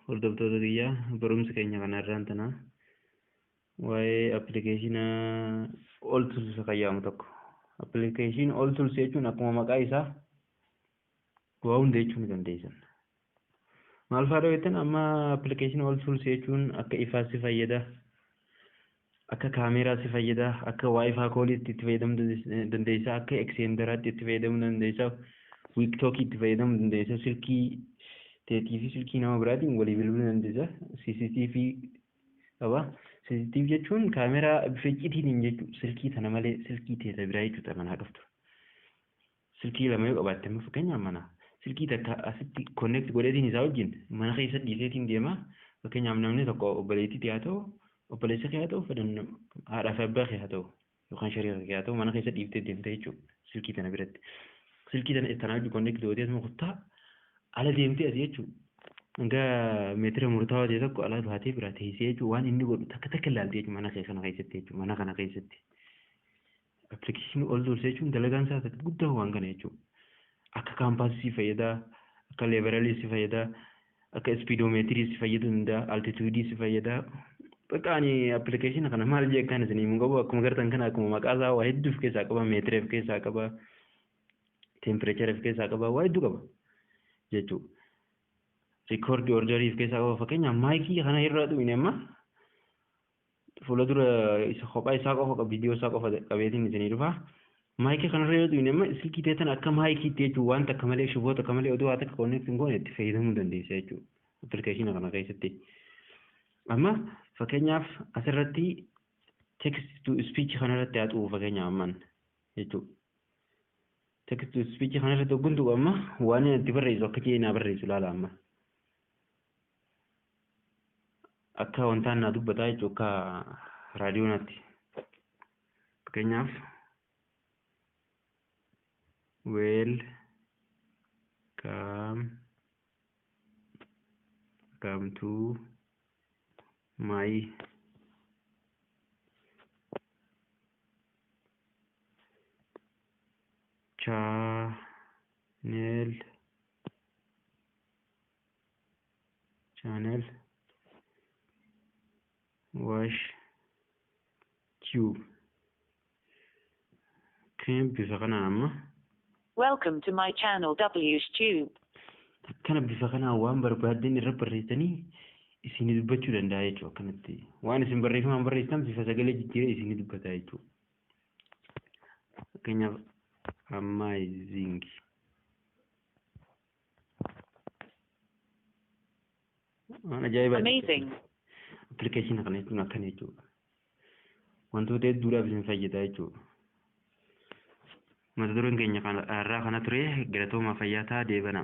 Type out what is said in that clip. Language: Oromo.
Hordoftoota kiyyaa, barumsa keenya kanarraan tana waa'ee appilikeeshina All Tools fayyadamu tokko. Appilikeeshinii All Tools jechuun akkuma maqaa isaa waa hunda jechuu ni dandeessan. Maal fa'aadha jettan, amma appilikeeshinii All Tools jechuun akka ifaas si fayyada, akka kaameeraa si fayyada, akka WiFi calliitti itti fayyadamuu dandeessa, akka extenderaatti itti fayyadamuu dandeessa, walkie-talkie itti fayyadamuu dandeessa, silkii teetii fi silkii nama biraatiin walii bilbiluu dandeessa, CCTV qaba. CCTV jechuun kaameeraa bifa icciitiin jechuudha. Silkii tana malee silkii teessa biraa jechuudha manaa qabdu. Silkii lama yoo qabaatte, amma fakkeenyaaf mana silkii takka asitti connect godheetiin isaa wajjin mana keessa dhiiseetiin deema. Fakkeenyaaf namni tokko obboleettii haa ta'u, obboleessa kee haa ta'u, fedhan haadhaa fi abbaa kee haa ta'u, yookaan shariika kee haa ta'u, mana keessa dhiiftee deemte jechuudha silkii tana biratti. Silkii tana tana wajjin connect gootee asuma kuttaa ala deemtee asii jechuudha. Hanga meetira murtaawaa ta'e tokko ala baatee bira teessee jechuudha, waan inni godhu takka takka ilaaltee jechuudha mana kee kana keessatti jechuudha, mana kana keessatti. Appilikeeshinii All Tools jechuun dalagaan isaa takka guddaa waan kana jechuudha. Akka compassii fayyada, akka levelii si fayyada, akka speedometerii si fayyaduu danda'a, altitudeii si fayyada. Bakka ani appilikeeshina kana maal jee akkaan isin himu qabu, akkuma gartan kana akkuma maqaa isaa waa hedduu of keessaa qaba, meetira of keessaa qaba, temperature of keessaa qaba, waa hedduu qaba jechuudha. Record orderii of keessaa qaba. Fakkeenyaaf micii kana irraa tuqne, amma fuula dura isa kophaa isaa qofa viidiyoo isaa qofa qabeetiin isinii dhufa. Micii kanarra yoo tuqne, amma silkii teetan akka miciitti jechuun waan takka malee, shiboo takka malee, oduu waa takka connect hin goone itti fayyadamuu dandeessa jechuudha. Appilikeeshina kana keessatti. Amma fakkeenyaaf asirratti text to speech kanarratti haa tuqu fakkeenyaaf amman jechuudha. Text to speech kanarratti hoggun tuqu, amma waan inni itti barreessu akka jee naa barreessu ilaala amma. Akka wantaan naa dubbataa jechuudha, akka raadiyoonaatti. Fakkeenyaaf "Welcome come to my channel Wash Tube" kan bifa kanaan amma. Welcome to my channel W's Tube. Akkana bifa kanaan waan barbaaddan irra barreessanii isinii dubbachuu danda'a jechuudha. Akkanatti waan isin barreeffamaan barreessitan bifa sagalee jijjiiree isinii dubbata jechuudha. Fakkeenyaaf "amazing". Waan ajaa'ibaati. Amazing. Appilikeeshina kana jechuun akkana jechuudha. Wantoota hedduudhaaf isin fayyada jechuudha. Mata dureen keenya irraa kana ture. Galatoomaa, fayyaa ta'aa, deebana.